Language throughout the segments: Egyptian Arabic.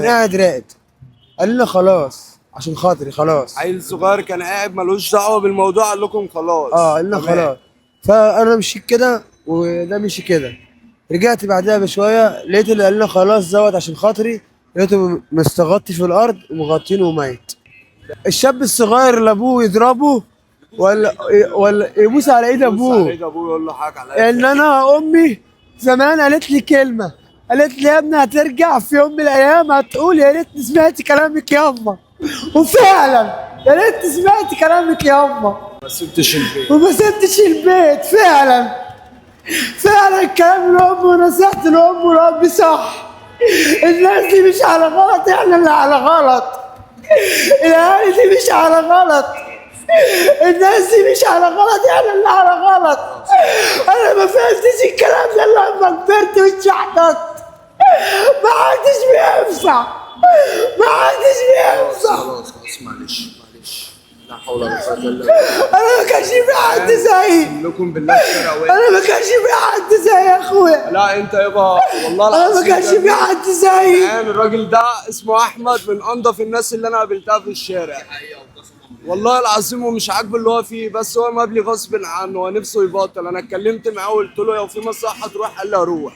كان قاعد راقد، قال لنا خلاص عشان خاطري خلاص. عيل صغير كان قاعد ملوش دعوه بالموضوع قال لكم خلاص. اه قال لنا تمام. خلاص. فانا مشيت كده وده مشي كده. رجعت بعدها بشوية لقيت اللي قال لنا خلاص دوت عشان خاطري، لقيته مستغطي في الارض ومغطينه وميت. الشاب الصغير اللي ابوه يضربه ولا يبوس على ايد يبص على ابوه. ايد ابوه يقول له حاجة عليا. ان انا امي زمان قالت لي كلمة، قالت لي يا ابني هترجع في يوم من الايام هتقول يا ريتني سمعت كلامك ياما، وفعلا يا ريتني سمعت كلامك ياما ما سبتش البيت. وما سبتش البيت. فعلا فعلا كلام الام ونصيحة الام والاب صح. الناس دي مش على غلط، احنا اللي على غلط. الاهالي دي مش على غلط، الناس دي مش على غلط، احنا اللي على غلط. انا ما فهمتش الكلام ده إلا لما كبرت واتشحططت. ما حدش بينفع، ما حدش بينفع. خلاص خلاص، معلش معلش، لا حول ولا قوة الا بالله. انا ما كانش في حد زيي، لكم بالله الشارع واقف. انا ما كانش في حد زيي يا اخويا. لا انت يابا والله انا ما العظيم كانش في حد زيي. يعني الراجل ده اسمه احمد، من انضف الناس اللي انا قابلتها في الشارع والله العظيم، ومش عاجبه اللي هو فيه، بس هو مبلي غصب عنه، هو نفسه يبطل. انا اتكلمت معاه وقلت له لو في مصحه تروح، قال لي اروح.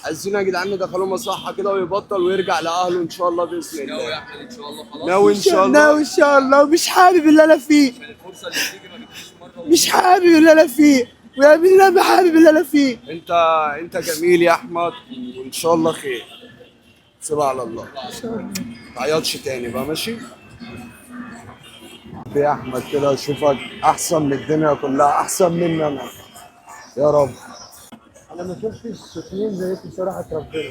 عايزين يا جدعان ندخله مصحه كده ويبطل ويرجع لاهله ان شاء الله باذن ناوي يا الله. احمد ان شاء الله خلاص؟ ناوي ان شاء الله. ناوي ان شاء الله، ومش حابب اللي انا فيه. عشان الفرصة اللي بتيجي ما بتجيش مرة. مش حابب اللي انا فيه، ويا ابني انا ما حابب اللي انا فيه. انت جميل يا احمد، وان شاء الله خير. سيبها على الله، ما تعيطش تاني بقى، ماشي يا احمد؟ كده اشوفك احسن من الدنيا كلها، احسن مني انا يا رب. انا ما شفتش اتنين زيكم بصراحة ربنا،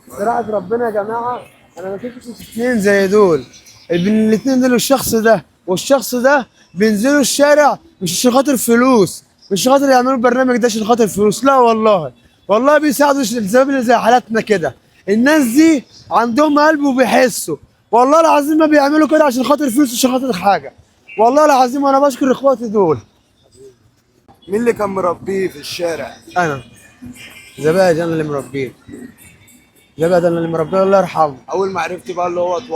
بصراحة ربنا يا جماعة، انا ما شفتش اتنين زي دول. الاتنين دول، الشخص ده والشخص ده، بينزلوا الشارع مش عشان خاطر فلوس، مش عشان خاطر يعملوا البرنامج ده عشان خاطر فلوس، لا والله، والله بيساعدوا الشباب اللي زي حالاتنا كده. الناس دي عندهم قلب وبيحسوا، والله العظيم ما بيعملوا كده عشان خاطر فلوس، عشان خاطر حاجة، والله العظيم. وانا بشكر اخواتي دول. مين اللي كان مربيه في الشارع؟ انا زبادي، انا اللي مربيه، زبادي انا اللي مربيه، الله يرحمه. اول ما عرفت بقى اللي هو اتوفى